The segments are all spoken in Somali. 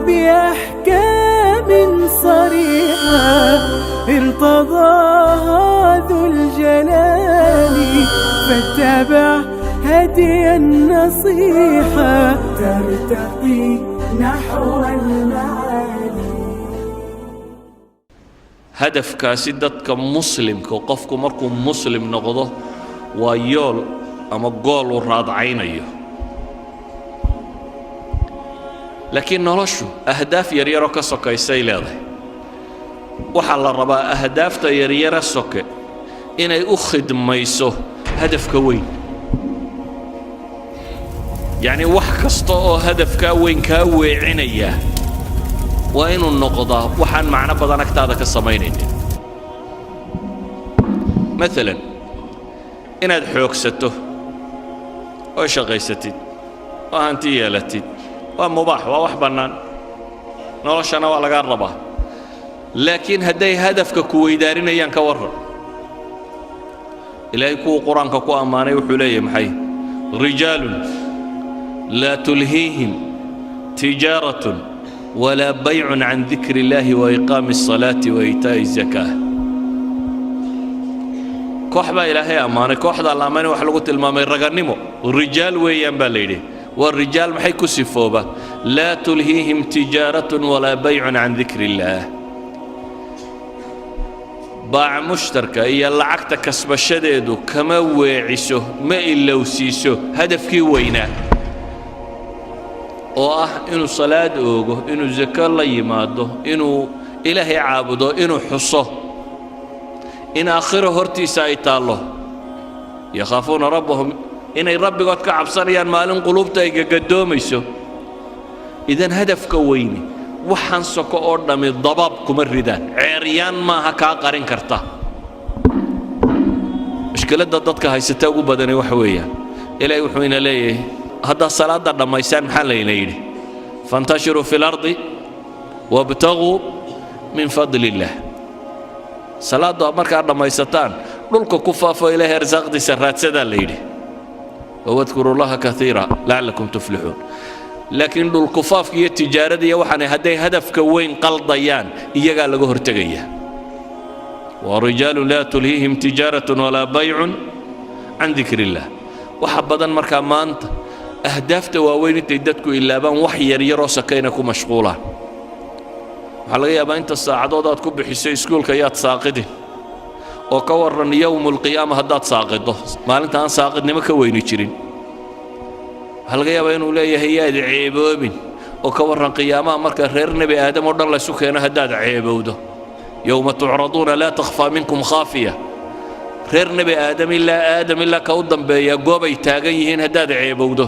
بأحكام صريحة ارتضاها ذو الجلال، فاتبع هدي النصيحة ترتقي نحو المعالي. Hadafkaasi dadka muslimka, qofku markuu muslim noqdo, waa yool ama goal uu raadcaynayo. Laakiin noloshu ahdaaf yaryaroo ka sokaysay leedahay. Waxaa la rabaa ahdaafta yaryara soke inay u khidmayso hadafka weyn. Yacnii, wax kasta oo hadafkaa weyn kaa weecinaya waa inuu noqdaa waxaan macno badan agtaada ka samaynaynin. Maalan, inaad xoogsato oo shaqaysatid oo hanti yeelatid waa mubaax, waa wax bannaan, noloshana waa lagaa rabaa. Laakiin hadday hadafka ku weydaarinayaan, ka warran? Ilaahay kuwuu Qur-aanka ku ammaanay wuxuu leeyahay maxay? رجال لا تلهيهم تجارة ولا بيع عن ذكر الله وإقام الصلاة وإيتاء الزكاة. Koox baa Ilaahay ammaanay. Kooxdaa la ammaanay waxa lagu tilmaamay ragannimo. Rijaal weeyaan baa la yidhi. Waa rijaal maxay ku sifooba? لا تلهيهم تجارة ولا بيع عن ذكر الله. Baaca mushtarka iyo lacagta kasbashadeedu kama weeciso, ma ilowsiiso hadafkii weynaa oo ah inuu salaad oogo, inuu sako la yimaado, inuu Ilaahay caabudo, inuu xuso in aakhiro hortiisa ay taallo. يخافون ربهم, inay Rabbigood ka cabsanayaan maalin quluubta ay gagadoomayso. Idan hadafka weyni waxaan soko oo dhammi dabaab kuma ridaan, ceeryaan maaha kaa qarin karta. Mushkiladda dadka haysata ugu badani waxa weeyaan, Ilaahay wuxuu ina leeyahay: haddaad salaadda dhammaysaan, maxaa layna yidhi? فانتشروا في الأرض وابتغوا من فضل الله. Salaaddu aad markaa dhammaysataan, dhulka ku faafo, Ilaahay arsaaqdiisa raadsadaa la yidhi. واذكروا الله كثيرا لعلكم تفلحون. Laakiin dhulkufaafka iyo tijaarada iyo waxaanay hadday hadafka weyn qaldayaan, iyagaa laga hortegaya. ورجال لا تلهيهم تجارة ولا بيع عن ذكر الله. Waxa badan markaa maanta ahdaafta waaweyn intay dadku ilaabaan, wax yaryaroo sakayna ku mashquulaan. Waxaa laga yaabaa inta saacadood aad ku bixiso iskuulka yaad saaqidin, oo ka warran يوم القيامة haddaad saaqido, maalinta aan saaqidnimo ka weyni jirin? Waxaa laga yaabaa inuu leeyahay yaad ceeboobin, oo ka warran qiyaamaha marka reer Nebi Aadam oo dhan laysu keeno haddaad ceebowdo? يوم تعرضون لا تخفى منكم خافية. Reer Nebi Aadam, ilaa Aadam ilaa ka u dambeeya, goobay taagan yihiin haddaad ceebowdo.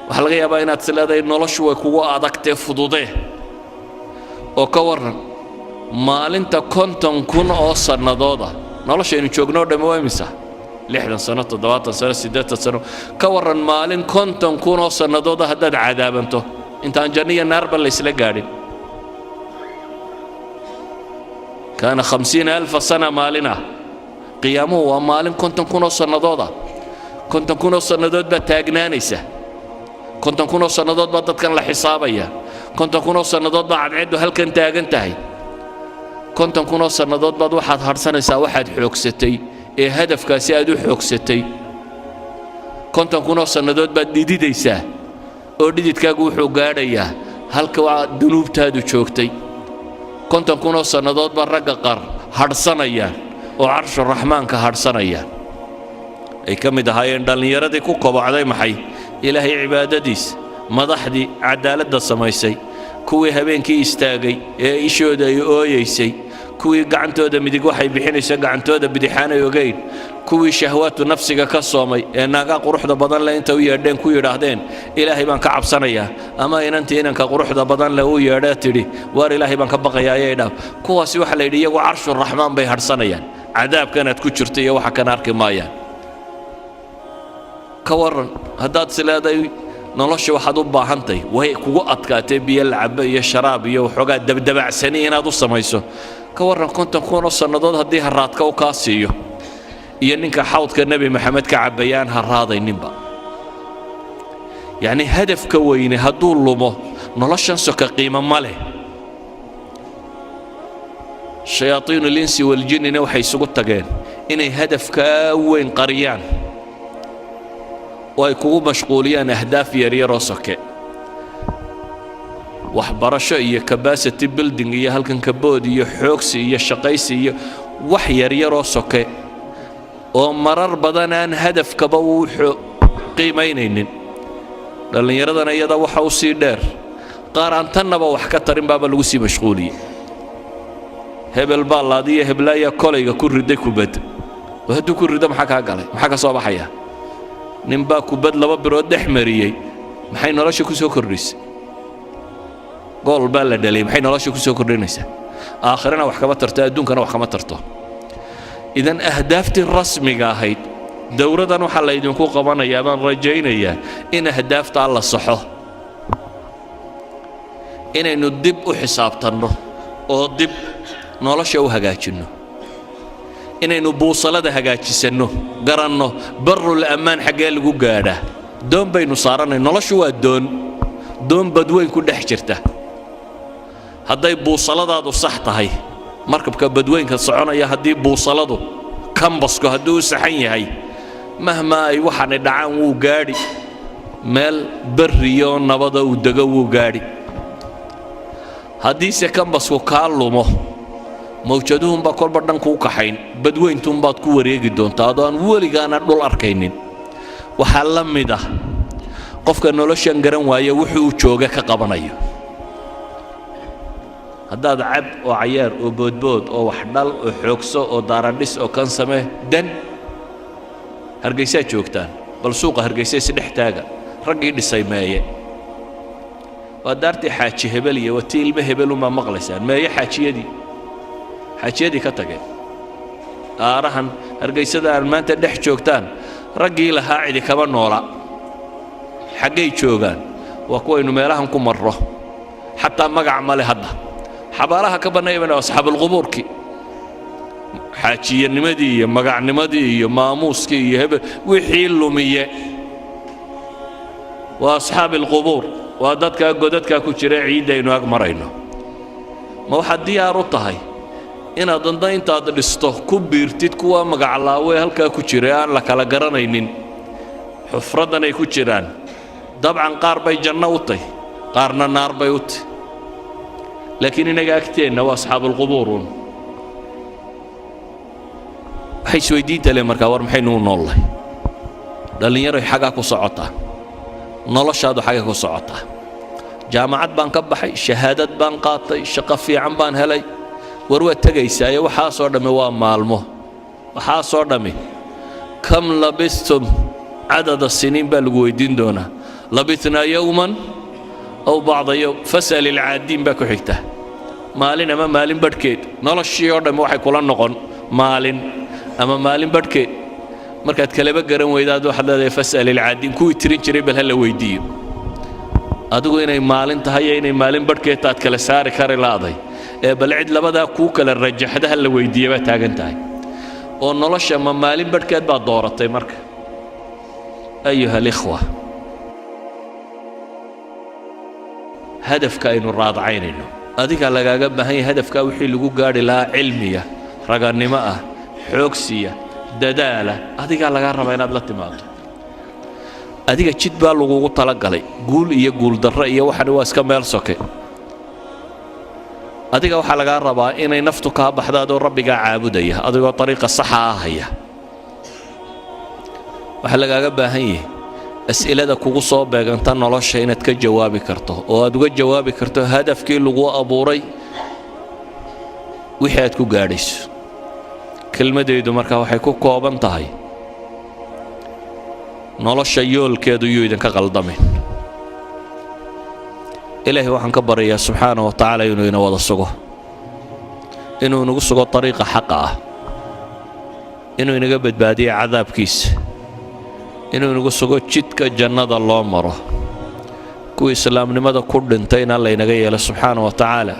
Waxaa laga yaabaa inaad is leedahay noloshu way kugu adagtee, fududee, oo ka warran maalinta 50,000 oo sannadooda? Noloshaynu joogno o dhammi waa imisa? 60 sano, 70 sano, 80 sano. Ka warran maalin 50,000 oo sannadooda haddaad cadaabanto, intaan janno iyo naarba laysla gaadhin? كان 50,000 سنة maalin ah. Qiyaamuhu waa maalin 50,000 oo sannadooda. 50,000 oo sannadood baad taagnaanaysa, 50,000 oo sannadood baa dadkan la xisaabaya, 50,000 oo sannadood baa cadceeddu halkan taagan tahay. 50,000 oo sannadood baad waxaad hadhsanaysaa waxaad xoogsatay ee hadafkaasi aad u xoogsatay. 50,000 oo sannadood baad dhididaysaa, oo dhididkaagu wuxuu gaadhayaa halka waa dunuubtaadu joogtay. 50,000 oo sannadood baa ragga qaar hadhsanayaan oo carshu raxmaanka hadhsanayaan. Ay ka mid ahaayeen dhallinyaradii ku kobocday maxay? Ilaahay cibaadadiisa. Madaxdii cadaaladda samaysay, kuwii habeenkii istaagay ee ishooda ay ooyaysay, kuwii gacantooda midig waxay bixinayso gacantooda bidixaanay ogayn, kuwii shahwaatu nafsiga ka soomay ee naagaa quruxda badan leh inta u yeedheen ku yidhaahdeen "Ilaahay baan ka cabsanayaa", ama inantii inanka quruxda badan leh u yeedhee tidhi "Waar, Ilaahay baan ka baqayaa, ayay dhaaf". Kuwaasi waxaa la yidhi iyagu carshuraxmaan bay hadhsanayaan, cadaabkanaad ku jirto iyo waxa kan arki maayaan. Ka warran haddaad is leedahay nolosha waxaad u baahantahay, way kugu adkaatay biyo lacabo iyo sharaab iyo waxoogaa dabdabacsani inaad u samayso? Ka warran 50,000 oo sannadood haddii haraadka u kaa siiyo, iyo ninka xawdka Nebi Maxamed ka cabaya aan haraadayninba? Yacni, hadafka weyne hadduu lumo, Noloshan soka qiimo ma leh. Shayaaiin alinsi waljinnina waxay isugu tageen inay hadafkaa weyn qariyaan oo ay kugu mashquuliyaan ahdaaf yaryaroo soke, waxbarasho iyo capacity building iyo halkan kabood iyo xoogsi iyo shaqaysi iyo wax yaryaroo soke oo marar badan aan hadafkaba uu qiimaynaynin. Dhallinyaradana iyada waxa u sii dheer qaar aan tannaba wax ka tarin baaba lagu sii mashquuliyey. Hebel baa laadiyo heblaayaa kolayga ku riday kubad. Oo hadduu ku rido, maxaa kaa galay? Maxaa ka soo baxaya? Ninbaa kubad laba birood dhex mariyey, maxay nolosha ku soo kordhisay? Gool baa la dhaliyay, maxay nolosha ku soo kordhinaysaa? Aakhirana wax kama tarto, adduunkana wax kama tarto. Idan ahdaaftii rasmiga ahayd, dowradan waxaa laydinku qabanayaa, baan rajaynayaa, in ahdaaftaa la saxo, inaynu dib u xisaabtanno oo dib nolosha u hagaajinno, inaynu buusalada hagaajisanno, garanno barul ammaan xaggee lagu gaadhaa. Doon baynu saarannay. Noloshu waa doon, doon badweyn ku dhex jirta. Hadday buusaladaadu sax tahay, markabka badweynka soconaya, haddii buusaladu, kambasku hadduu u saxan yahay, mahmaa ay waxaanay dhacaan, wuu gaadhi meel berriyoo nabada uu dego, wuu gaadhi. Haddiise kambasku kaa lumo, mawjaduhunbaa kolba dhan kuu kaxayn, badweyntuunbaad ku wareegi doontaa adoo aan weligaana dhul arkaynin. Waxaa la mid ah qofka noloshan garan waaya wuxuu jooga ka qabanayo. Haddaad cab oo cayaar oo boodbood oo wax dhal oo xoogso oo daaradhis oo kan samee, dan Hargaysaa joogtaan, bal suuqa Hargaysa isdhex taaga. Raggii dhisay meeye? Waa daartii Xaaji Hebel iyo waa tii ilmo hebel unbaa maqlaysaan. Meeye xaajiyadii? Xaajiyadii ka tageen aarahan Hargaysada aan maanta dhex joogtaan, raggii lahaa cidi kama noola. Xaggay joogaan? Waa kuwaynu meelahan ku marro, xataa magac male. Hadda xabaalaha ka bannayaban asxaabulqubuurkii, xaajiyanimadii iyo magacnimadii iyo maamuuskii iyo hebel wixii lumiye waa asxaabi alqubuur, waa dadkaa godadkaa ku jira ciiddaynu ag marayno. Ma waxaad diyaar u tahay inaad danda intaad dhisto ku biirtid kuwa magaclaawe halkaa ku jira ee aan la kala garanaynin xufraddan ay ku jiraan? Dabcan qaar bay janno u tahy, qaarna naar bay u tahy, laakiin innaga agteenna waa asxaabulqubuuruun. Waxay isweydiinta le markaa: war maxaynu u noollahay? Dhallinyaroy, xagaa ku socotaa? Noloshaadu xagga ku socotaa? Jaamacad baan ka baxay, shahaadad baan qaatay, shaqo fiican baan helay. War waad tegaysaaye, waxaasoo dhammi waa maalmo, waxaasoo dhammi. كم لبثتم عدد سنين baa lagu weydiin doonaa. لبثنا يوما أو بعض يوم فاسأل العادين baa ku xigta. Maalin ama maalin badhkeed. Noloshii oo dhammi waxay kula noqon maalin ama maalin badhkeed. Markaad kaleba garan weydaad, waxaad leedahay: فاسأل العادين, kuwii tirin jiray bal ha la weydiiyo. Adigu inay maalin tahay iyo inay maalin badhkeed taad kala saari kari laaday, ee bal cid labadaa kuu kala rajaxda ha la weydiiya baa taagan tahay. Oo nolosha ma maalin badhkeed baad dooratay? Marka, أيها الإخوة, hadafka aynu raadacaynayno, adiga lagaaga baahan yahay hadafkaa wixii lagu gaadhi lahaa, cilmiya, ragannimo ah, xoogsiya, dadaala, adigaa lagaa rabaa inaad la timaado. Adiga jid baa lagugu talagalay. Guul iyo guuldarro iyo waxani waa iska meel soke. Adiga waxaa lagaa rabaa inay naftu kaa baxdo adoo rabbigaa caabudaya, adigoo ariiqa saxa ah haya. Waxaa lagaaga baahan yahay as'ilada kugu soo beeganta nolosha inaad ka jawaabi karto, oo aad uga jawaabi karto hadafkii lagu abuuray wixii aad ku gaadhayso. Kelmadaydu marka waxay ku kooban tahay: nolosha yoolkeedu yuu idinka qaldamin. Ilaahay waxaan ka baryayaa subxaana wa tacaala inuu ina wada sugo, inuu inagu sugo ariiqa xaqa ah, inuu inaga badbaadiyo cadaabkiisa, inuu inagu sugo jidka jannada loo maro, kuwii islaamnimada ku dhintayna laynaga yeelo subxaana wa tacaala.